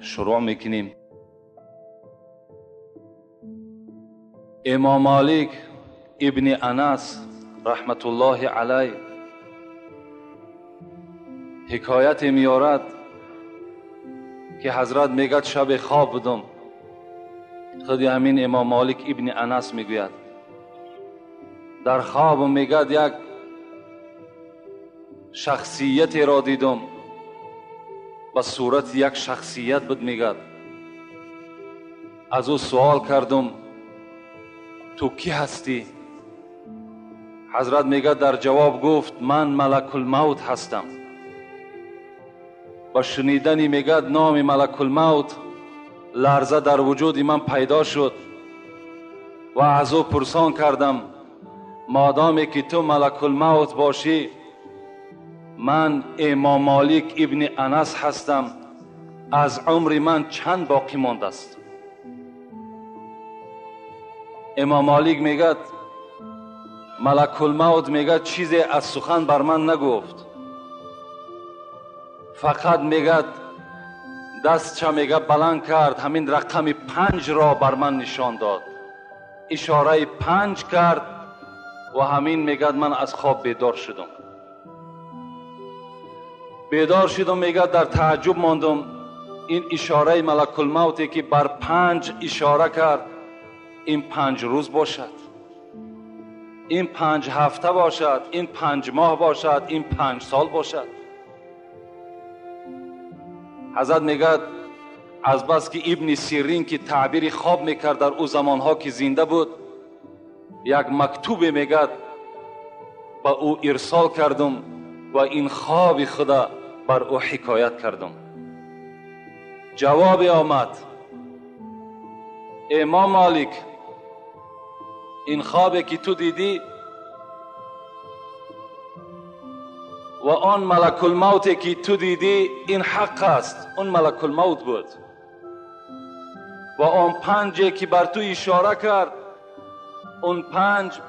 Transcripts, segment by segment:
شروع میکنیم. امام مالک ابن انس رحمت الله علیه حکایت میارد که حضرت میگد شب خواب بودم. خودی همین امام مالک ابن انس میگوید در خواب میگد یک شخصیت را دیدم، به صورت یک شخصیت بود. میگد از او سوال کردم تو کی هستی؟ حضرت میگد در جواب گفت من ملک الموت هستم. با شنیدنی میگد نام ملک الموت لرزه در وجود من پیدا شد و از او پرسان کردم مادامی که تو ملک الموت باشی، من امام مالک ابن انس هستم، از عمر من چند باقی مانده است؟ امام مالک میگد ملک الموت میگد چیزی از سخن بر من نگفت، فقط میگد دستچه میگه بلند کرد، همین رقم 5 را بر من نشان داد، اشاره 5 کرد و همین میگد من از خواب بیدار شدم. بیدار شدم میگد در تعجب ماندم، این اشاره ملک الموتی که بر 5 اشاره کرد، این 5 روز باشد، این 5 هفته باشد، این 5 ماه باشد، این 5 سال باشد. حضرت میگد از بس که ابن سیرین که تعبیر خواب میکرد در او زمانها که زنده بود، یک مکتوب میگد با او ارسال کردم و این خواب خدا بر او حکایت کردم. جواب آمد امام مالک این خوابی که تو دیدی و آن ملک الموت که تو دیدی این حق است، اون ملک الموت بود و آن 5 که بر تو اشاره کرد، اون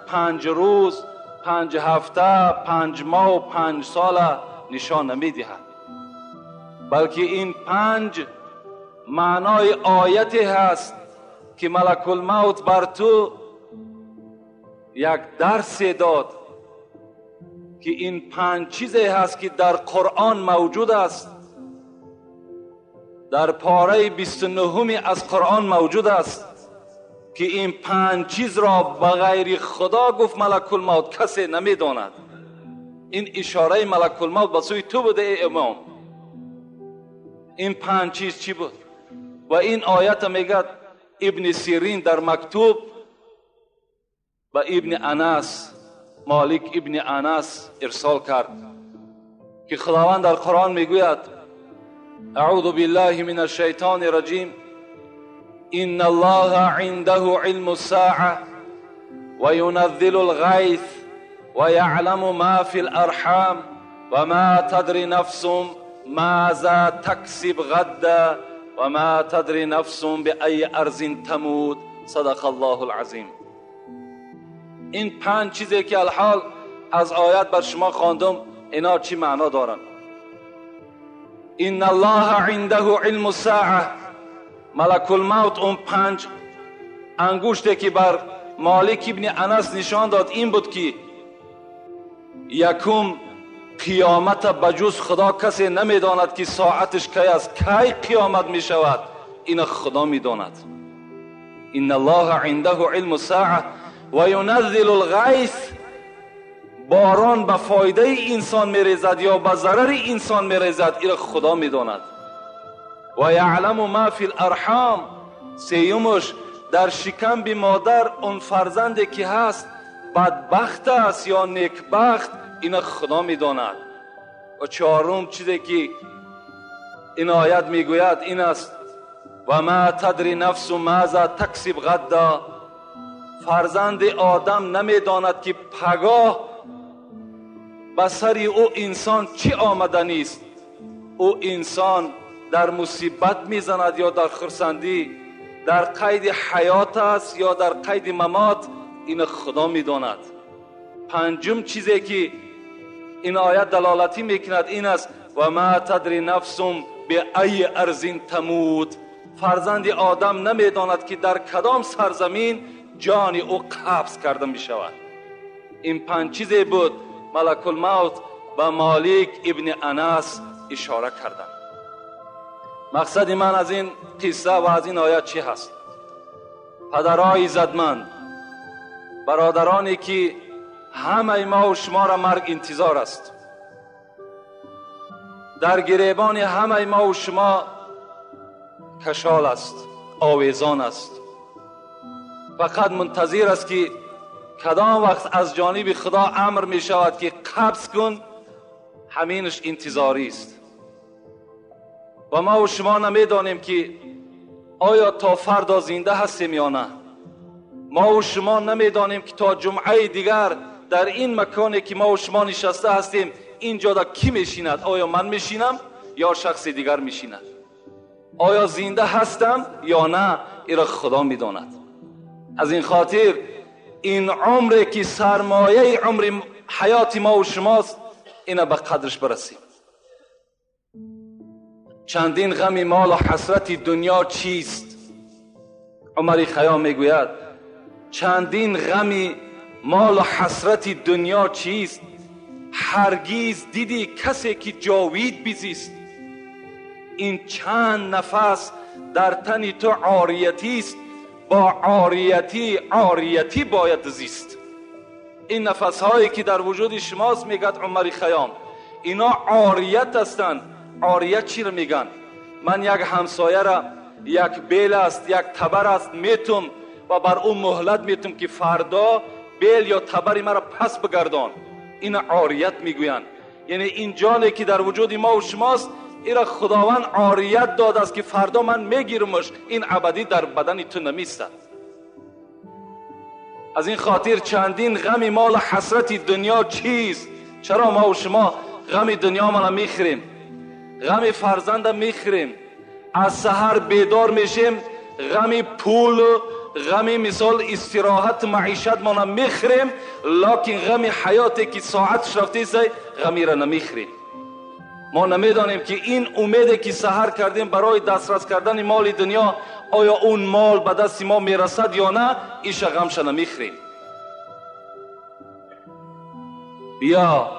5 روز، 5 هفته، 5 ماه و 5 سال نشان نمیدهد، بلکه این 5 معنای آیتی هست که ملک الموت بر تو یک درس داد که این 5 چیزی هست که در قرآن موجود است، در پاره 29 از قرآن موجود است که این 5 چیز را بغیر خدا گفت ملک الموت کسی نمیداند. این اشاره ملک الموت به سوی تو بوده ای امام. این 5 چیز چی بود؟ و این آیت میگد ابن سیرین در مکتوب به ابن انس، مالک ابن انس ارسال کرد که خداوند در قرآن میگوید اعوذ بالله من الشیطان الرجیم ان الله عنده علم الساعة وينزل الغيث ويعلم ما في الارحام وما تدري نفس ماذا تكسب غدا وما تدري نفس بأي ارض تموت. صدق الله العظیم. این 5 چیزی که الحال از آیت بر شما خواندم اینا چی معنا دارن؟ ان الله عنده علم الساعه، ملک الموت اون 5 انگشتی که بر مالک ابن انس نشان داد این بود که یکم قیامت بجز خدا کسی نمیداند که ساعتش کی است، کی قیامت می شود، این خدا میداند. ان الله عنده علم الساعه و ینزل الغیث، باران به فایده انسان میریزد یا به ضرر انسان میریزد، این خدا میداند. و یعلم ما فی الارحام، سیومش در شکم بی مادر اون فرزندی که هست بدبخت است یا نیکبخت، این خدا میداند. و چهارم چیزی که این آیت میگوید این است و ما تدری نفس ماذا تکسب غدا، فرزند آدم نمیداند که پگاه به سر او انسان چی آمدنی است. او انسان در مصیبت میزند یا در خرسندی، در قید حیات است یا در قید ممات، این خدا میداند. پنجم چیزی که این آیت دلالتی میکند این است و ما تدری نفس به ای ارض تموت. فرزند آدم نمیداند که در کدام سرزمین جان او قبض کرده می شود. این پنج چیزی بود ملک الموت به مالک ابن انس اشاره کردند. مقصد من از این قصه و از این آیت چی هست؟ پدرای عزتمند، برادرانی که همه ما و شما را مرگ انتظار است، در گریبان همه ما و شما کشال است، آویزان است، فقط منتظر است که کدام وقت از جانب خدا امر می شود که قبض کن، همینش انتظاری است. و ما و شما نمیدانیم که آیا تا فردا زنده هستیم یا نه. ما و شما نمیدانیم که تا جمعه دیگر در این مکانی که ما و شما نشسته هستیم اینجا دا کی میشیند؟ آیا من میشینم یا شخص دیگر میشیند؟ آیا زنده هستم یا نه؟ این را خدا میداند. از این خاطر این عمری که سرمایه عمر حیات ما و شماست، اینا به قدرش برسیم. چندین غم مال و حسرت دنیا چیست؟ عمر خیام میگوید چندین غم مال و حسرت دنیا چیست؟ هرگیز دیدی کسی که جاوید بزیست؟ این چند نفس در تن تو عاریتی است، با عاریتی عاریتی باید زیست. این نفس هایی که در وجود شماست، میگد عمر خیام، اینا عاریت هستند. عاریت چی رو میگن؟ من یک همسایه را، یک بیل است، یک تبر است، میتم و بر او مهلت میتم که فردا بیل یا تبر مرا پس بگردان. این عاریت میگویند. یعنی این جانی که در وجود ما و شماست، ایرا خداوند عاریت داد است که فردا من میگیرمش، این ابدی در بدن تو نمیستد. از این خاطر چندین غم مال حسرت دنیا چیست؟ چرا ما و شما غم دنیا ما میخوریم، غم فرزند میخوریم، از سحر بیدار میشیم غم پول، غم مثال استراحت معیشت ما میخوریم، لکن غم حیاتی که ساعتش رفته است غمی را نمیخوریم. ما نمیدانیم که این امیدی که سحر کردیم برای دسترس کردن مال دنیا، آیا اون مال به دست ما میرسد یا نه، ایش غمش نمیخوریم. بیا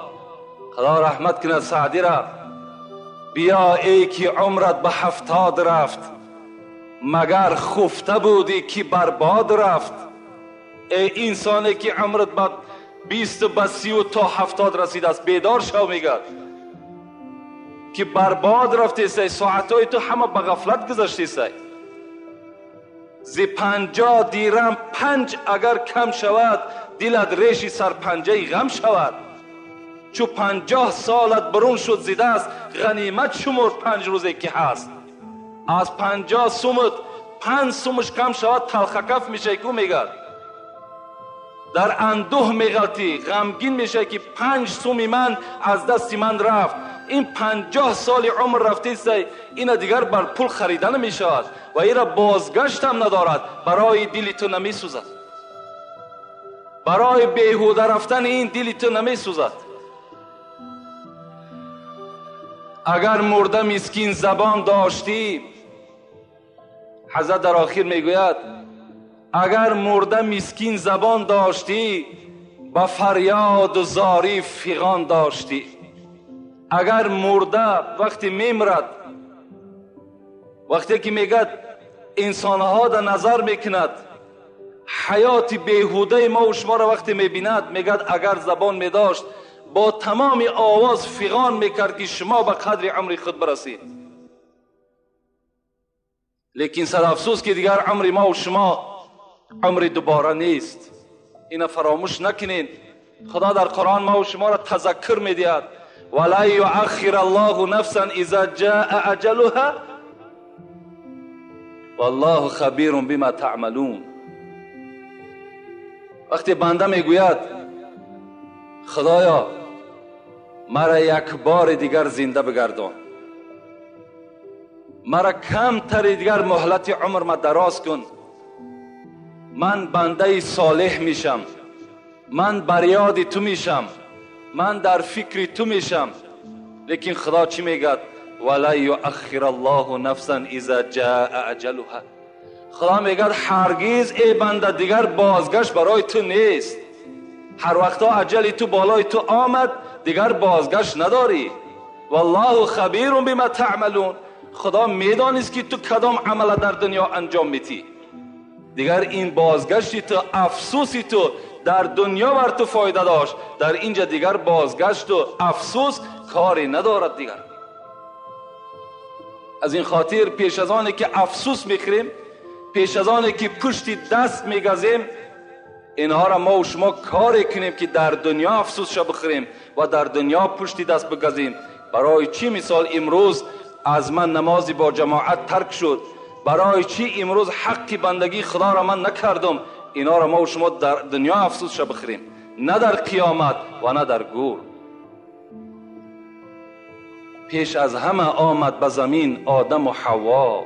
خدا رحمت کنه سعدی را، بیا ای که عمرت به 70 رفت، مگر خفته بودی که برباد رفت. ای انسانی که عمرت به 20 به 30 تا 70 رسید است، بیدار شو، میگه که برباد رفته سی، ساعتهای تو همه به غفلت گذشته سی. ز 50 دیرم 5 اگر کم شود، دلت ریشی سر پنجه غم شود. چو 50 سالت برون شد ز دست، غنیمت شمر 5 روزی که هست. از 50 سومت 5 سومش کم شود، تلخکف میشه کو میگه در اندوه میغلطی، غمگین میشه که 5 سومی من از دست من رفت. این 50 سال عمر رفته است، این دیگر بر پول خریدن میشود و این بازگشت هم ندارد. برای دل تو نمیسوزد، برای بیهوده رفتن این دل تو نمیسوزد. اگر مرده مسکین زبان داشتی، حضرت در آخر میگوید اگر مرده مسکین زبان داشتی، با فریاد و زاری فغان داشتی. اگر مرده وقتی میمرد، وقتی که میگد انسانها در نظر میکند، حیات بیهوده ما و شما را وقتی میبیند، میگد اگر زبان میداشت با تمام آواز فغان میکرد که شما به قدر عمر خود برسید. لیکن صد افسوس که دیگر عمر ما و شما عمر دوباره نیست. اینا فراموش نکنین. خدا در قرآن ما و شما را تذکر میدهد، ولا یؤخر الله نفسا اذا جاء اجلها والله خبیر بما تعملون. وقتی بنده میگوید خدایا مرا یک بار دیگر زنده بگردان، مرا کم تر دیگر مهلت عمر ما دراز کن، من بنده صالح میشم، من بر یاد تو میشم، من در فکر تو میشم. لیکن خدا چی میگد؟ ولا یؤخر الله نفسا اذا جاء اجلها. خدا میگد هرگز ای بنده دیگر بازگشت برای تو نیست. هر وقتا اجل تو بالای تو آمد دیگر بازگشت نداری. والله خبیر بما تعملون. خدا میدانست که تو کدام عمل در دنیا انجام میتی. دیگر این بازگشتی تو، افسوسی تو در دنیا بر تو فایده داشت، در اینجا دیگر بازگشت و افسوس کاری ندارد دیگر. از این خاطر پیش از آنی که افسوس میخوریم، پیش از آنی که پشت دست میگزیم، اینها را ما و شما کاری کنیم که در دنیا افسوس شو بخوریم و در دنیا پشت دست بگزیم. برای چی مثال امروز از من نمازی با جماعت ترک شد؟ برای چی امروز حق بندگی خدا را من نکردم؟ اینا را ما و شما در دنیا افسوس شو بخوریم، نه در قیامت و نه در گور. پیش از همه آمد به زمین آدم و حوا.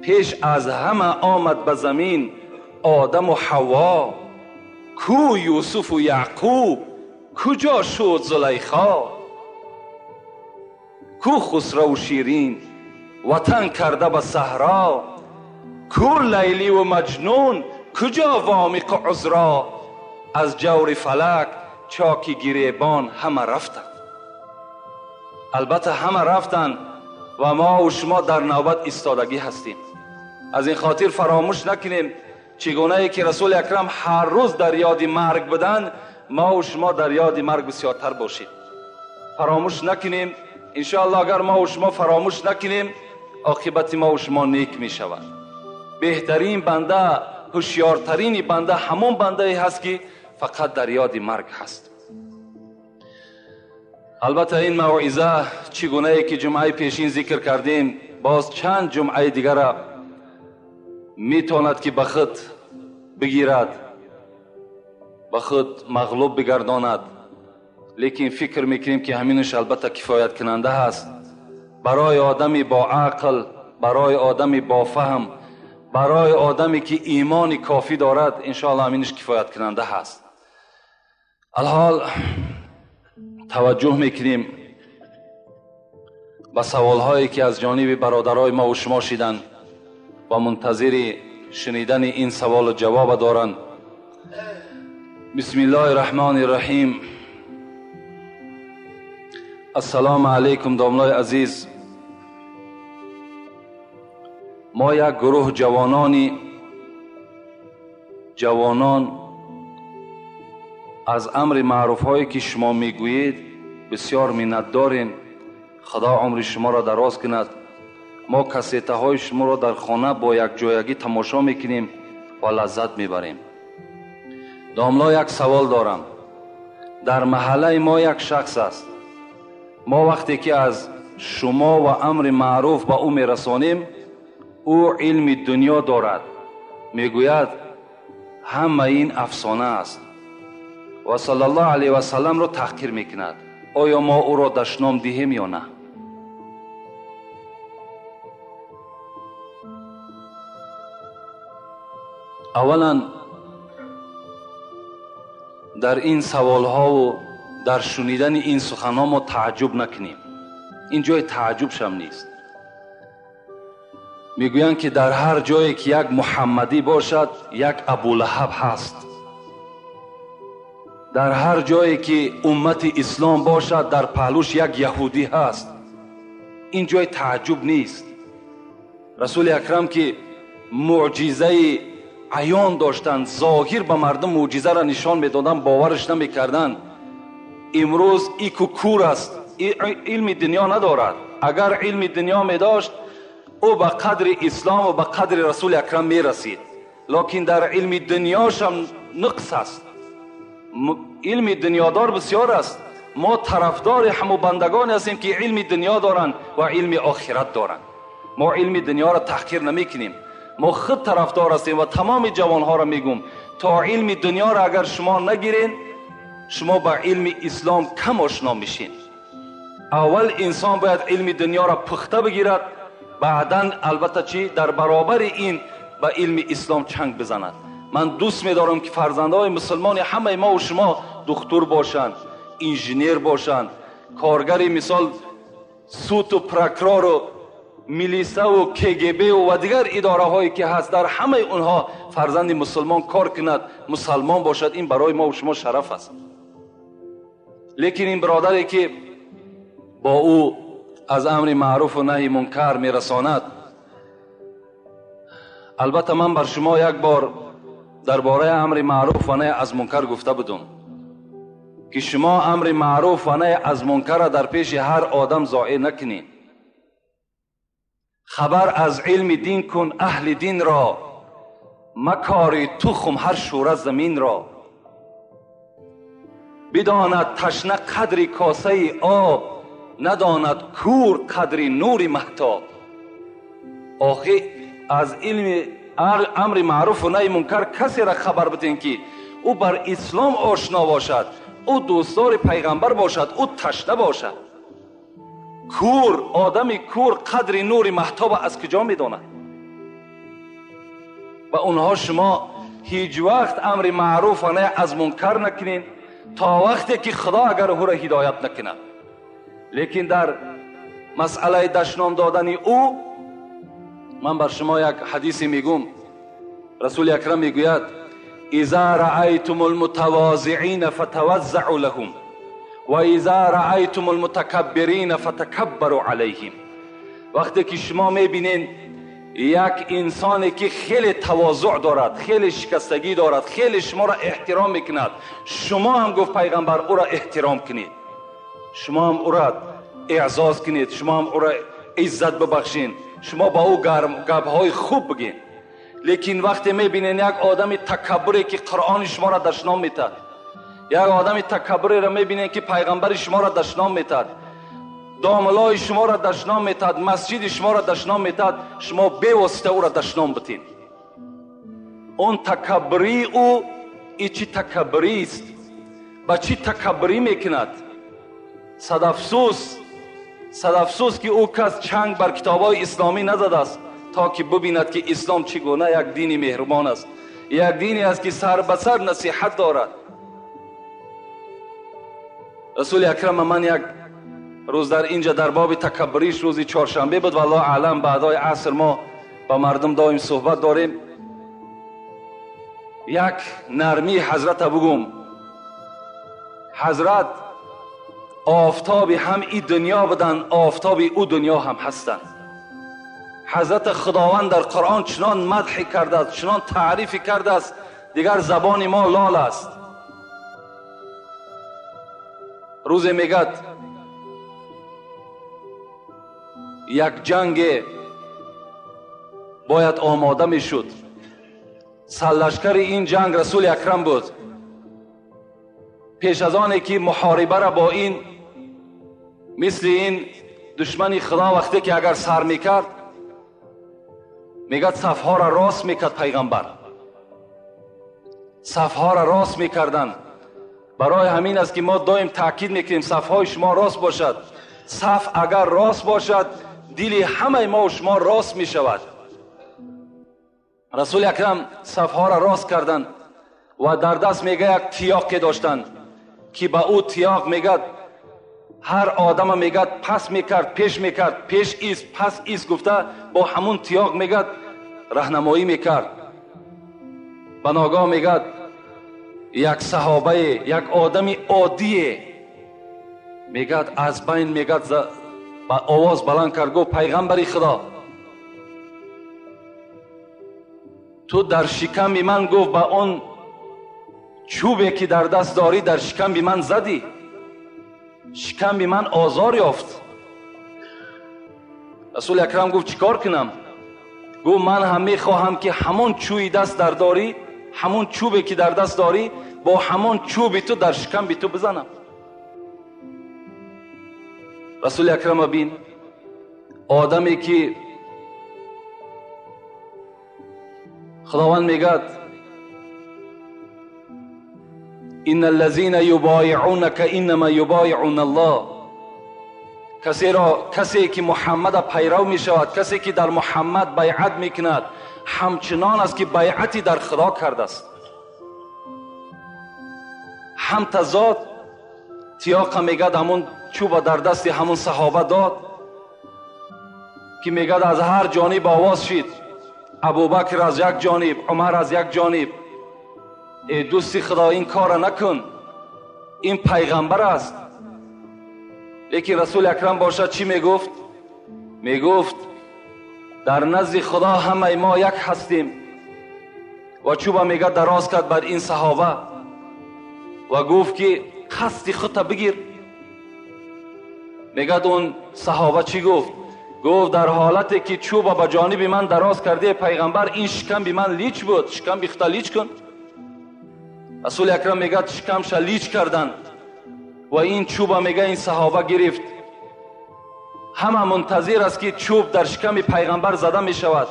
پیش از همه آمد به زمین آدم و حوا. کو یوسف و یعقوب، کجا شد زلیخا؟ کو خسرو و شیرین وطن کرده به صحرا؟ کو لیلی و مجنون، کجا وامیق عذرا؟ از جور فلک چاکی گریبان همه رفتند. البته همه رفتند و ما و شما در نوبت ایستادگی هستیم. از این خاطر فراموش نکنیم چگونه ای که رسول اکرم هر روز در یاد مرگ بودند، ما و شما در یاد مرگ بسیارتر باشیم. فراموش نکنیم. انشاءالله اگر ما و شما فراموش نکنیم، عاقبت ما و شما نیک می شود. بهترین بنده، هوشیارترین بنده همون بنده ای هست که فقط در یاد مرگ هست. البته این موعظه چگونه ای که جمعه پیشین ذکر کردیم، باز چند جمعه دیگر میتواند که به خود بگیرد، به خود مغلوب بگرداند. لیکن فکر میکنیم که همینش البته کفایت کننده هست برای آدمی با عقل، برای آدمی با فهم، برای آدمی که ایمان کافی دارد، انشاءالله همینش کفایت کننده هست. الحال توجه میکنیم به سوالهایی که از جانب برادرای ما و شما شیدن و منتظر شنیدن این سوال و جواب دارند. بسم الله الرحمن الرحیم. السلام علیکم داملای عزیز. ما یک گروه جوانان از امر معروف هایی که شما میگویید بسیار منت داریم. خدا عمر شما را دراز کند. ما کسیته های شما را در خانه با یک جایگی تماشا میکنیم و لذت میبریم. داملا یک سوال دارم. در محله ما یک شخص است. ما وقتی که از شما و امر معروف به او میرسانیم، او علم دنیا دارد. میگوید همه این افسانه است و صلی الله علیه و سلم را تحقیر میکند. آیا ما او را دشنام دهیم یا نه؟ اولا در این سوال ها و در شنیدن این سخن ها ما تعجب نکنیم. این جای تعجب شم نیست. میگویند که در هر جایی که یک محمدی باشد یک ابولهب هست. در هر جایی که امت اسلام باشد در پهلوش یک یهودی هست. این جای تعجب نیست. رسول اکرم که معجزه عیان داشتند، ظاهر به مردم معجزه را نشان میدادند، باورش نمیکردند. امروز ایکو کور است، علم دنیا ندارد. اگر علم دنیا میداشت او به قدر اسلام و به قدر رسول اکرم میرسید، لکن در علم دنیاش هم نقص است. علم دنیادار بسیار است. ما طرفدار همو بندگان هستیم که علم دنیا دارند و علم آخرت دارند. ما علم دنیا را تحقیر نمیکنیم. ما خود طرفدار هستیم و تمام جوانها را میگم تا علم دنیا را اگر شما نگیرین، شما با علم اسلام کم آشنا میشین. اول انسان باید علم دنیا را پخته بگیرد، بعدا البته چی در برابر این به علم اسلام چنگ بزند. من دوست میدارم که فرزندهای مسلمان همه ما و شما духтур бошанд, инженер бошанд, коргари мисол суд ва прокурор ва милиса ва КГБ ва дигар идораҳое ки ҳаст, дар ҳамаи онҳо фарзанди мусулмон кор кунад, мусалмон бошад, ин барои мо ва шумо шараф аст. Лекин ин бародаре ки бо ӯ аз амри маъруф ва наҳи мункар мерасонад, албатта ман бар шумо як бор дар бораи амри маъруф ва наҳи аз мункар гуфта будам ки шумо амри маъруф ва наҳи аз мункарро дар пеши ҳар одам зоир накунед. Хабар аз илми дин кун аҳли динро, макори тухм ҳар шӯра заминро. Бидонад ташна қадри косаи об, надонад кӯр қадри нури маҳтоб. Охи аз илми амри маъруф ва наҳи мункар касеро хабар бидем ки ӯ бар ислом ошно бошад, ӯ дӯстдори пайғамбар бошад, ӯ ташна бошад. Кӯр, одами кӯр қадри нури маҳтоба аз куҷо медонад? Ба онҳо шумо ҳеҷ вақт амри маъруф ва наҳи аз мункар накунед то вақте ки худо агар ӯро ҳидоят накунад. Лекин дар масъалаи дашном додани ӯ ман бар шумо як ҳадисе мегӯм. Расули акрам мегӯяд: иза раайтум алмутавозиина фатаваззаъу лаҳум ва иза раайтум алмутакаббирина фатакаббару алайҳим. Вақте ки шумо мебинед як инсоне ки хеле тавозӯъ дорад, хеле шикастагӣ дорад, хеле шуморо эҳтиром мекунад, шумо ҳам, гуфт пайғамбар, ӯро эҳтиром кунед, шумо ҳам ӯро эъзоз кунед, шумо ҳам ӯро иззат бибахшед, шумо ба ӯ гапҳои хуб бигед. Лекин вақте мебинед як одами такаббуре ки қуръони шуморо дашном метад, як одами такаббуреро мебинед ки пайғамбари шуморо дашном метад, домлои шуморо дашном метад, масҷиди шуморо дашном метад, шумо бевосита ӯро дашном битед. Он такаббурии ӯ и чӣ такаббурист? Ба чӣ такаббурӣ мекунад? Садафсӯс, садафсӯс ки ӯ кас чанг бар китобҳои исломӣ назадааст то ки бибинад ки ислом чӣ гуна як дини меҳрубон аст, як дине аст ки сар ба сар насиҳат дорад. Расули акрам ман як рӯз дар инҷа дар боби такаббуриш, рӯзи чоршанбе буд, валлоҳу аълам, баъдои аср мо ба мардум доим суҳбат дорем. Як нармии ҳазрата бугум. Ҳазрат офтоби ҳам и дунё буданд, офтоби ӯ дунё ҳам ҳастанд. Ҳазрат Худованд дар Қуръон чунон мадҳи кардааст, чунон таърифи кардааст, дигар забони мо лол аст. Рӯзе мегӯяд як ҷанге бояд омода мешуд. Сарлашкари ин ҷанг Расули акрам буд. Пеш аз оне ки муҳорибаро бо ин мисли ин душмани Худо вақте ки агар сар мекард, мегӯяд сафҳоро рост мекард пайғамбар, сафҳоро рост мекарданд. Барои ҳамин аст ки мо доим таъкид мекунем сафҳои шумо рост бошад. Саф агар рост бошад, дили ҳамаи мо шумо рост мешавад. Расули акрам сафҳоро рост карданд ва дар даст мегӯяд як тиёқе доштанд ки ба ӯ тиёқ мегӯяд ҳар одама мегӯяд пас мекард, пеш мекард, пеш ист, пас ист гуфта бо ҳамун тиёқ мегӯяд раҳнамоӣ мекард. Ба ногоҳ мегӯяд як саҳобае, як одами оддие мегӯяд аз байн мегӯяд ба овоз баланд кард, гуфт: пайғамбари Худо, ту дар шиками ман, гуфт, ба он чӯбе ки дар даст дорӣ дар шиками ман задӣ, шиками ман озор ёфт. Расули акрам гуфт: чӣ кор кунам? Гуфт: ман ҳам мехоҳам ки ҳамон чӯи даст дар дорӣ, ҳамон чӯбе ки дар даст дорӣ, бо ҳамон чӯби ту дар шиками ту бизанам. Расули акрам бин, одаме ки Худованд мегӯяд: ин аллазина юбоиъунака иннама юбоиъуна Аллоҳ. Касе ки Муҳаммада пайрав мешавад, касе ки дар Муҳаммад байъат мекунад, ҳамчунон аст ки байъати дар Худо кардааст. ҳамта зод тиёқа мегад ҳамун чӯба дар дасти ҳамун саҳоба дод ки мегад аз ҳар ҷониб овоз шид. Абубакр аз як ҷониб, Умар аз як ҷониб. Эй дӯсти Худо, ин кора накун, ин пайғамбар аст. Лекин Расули Акрам бошад чӣ мегуфт? Мегуфт дар назди Худо ҳамаи мо як ҳастем. Ва чӯба мегад дароз кард бар ин саҳоба ва гуфт ки қасди худта бигир. Мегад он саҳоба чӣ гуфт? Гуфт дар ҳолате ки чӯба ба ҷониби ман дароз карде пайғамбар, ин шикамби ман лич буд, шикамби худта лич кун. Расули Акрам мегад шикамша лич кардан ва ин чӯба мега ин саҳоба гирифт. Ҳама мунтазир аст ки чӯб дар шиками пайғамбар зада мешавад,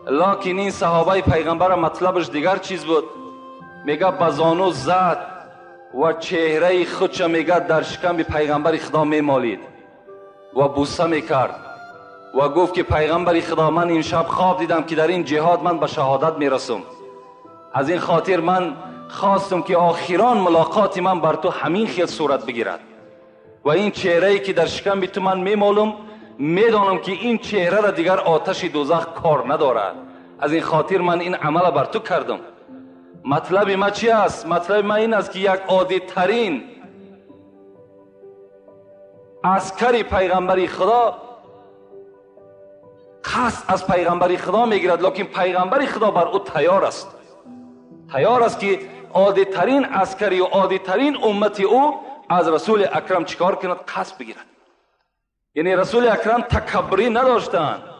локин ин саҳобаи пайғамбара матлабаш дигар чиз буд. Мега ба зону зад ва чеҳраи худша мега дар шиками пайғамбари Худо мемолид ва буса мекард ва гуфт ки пайғамбари Худо, ман имшаб хоб дидам ки дар ин ҷиҳод ман ба шаҳодат мерасам. Аз ин хотир ман хостам ки охирон мулоқоти ман бар ту ҳамин хел сурат бигирад ва ин чеҳрае ки дар шиками ту ман мемолам, медонам ки ин чеҳрара дигар оташи дӯзах кор надорад. Аз ин хотир ман ин амала бар ту кардам. Матлаби ма чи аст? Матлаби ма ин аст ки як оддитарин аскари пайғамбари Худо қасд аз пайғамбари Худо мегирад, лекин пайғамбари Худо бар ӯ тайёр аст. Тайёр аст ки оддитарин аскари оддитарин уммати ӯ аз Расули Акрам чикор кунад? Қасд бигирад. Яъне Расули Акрам такаббурӣ надоштанд.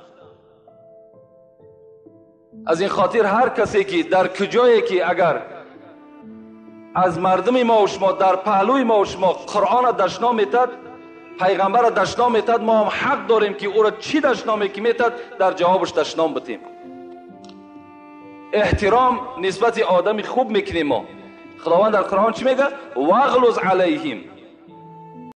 Аз ин хотир ҳар касе ки дар куҷое ки агар аз мардуми мо ва шумо дар паҳлӯи мо ва шумо Қуръона дашном метад, пайғамбара дашном метад, мо ҳам ҳақ дорем ки ӯро чӣ дашноме ки метад дар ҷавобаш дашном битем. Эҳтиром нисбати одами хуб мекунем мо. Худованд дар Қуръон чӣ мегӯяд? Вағлуз алайҳим.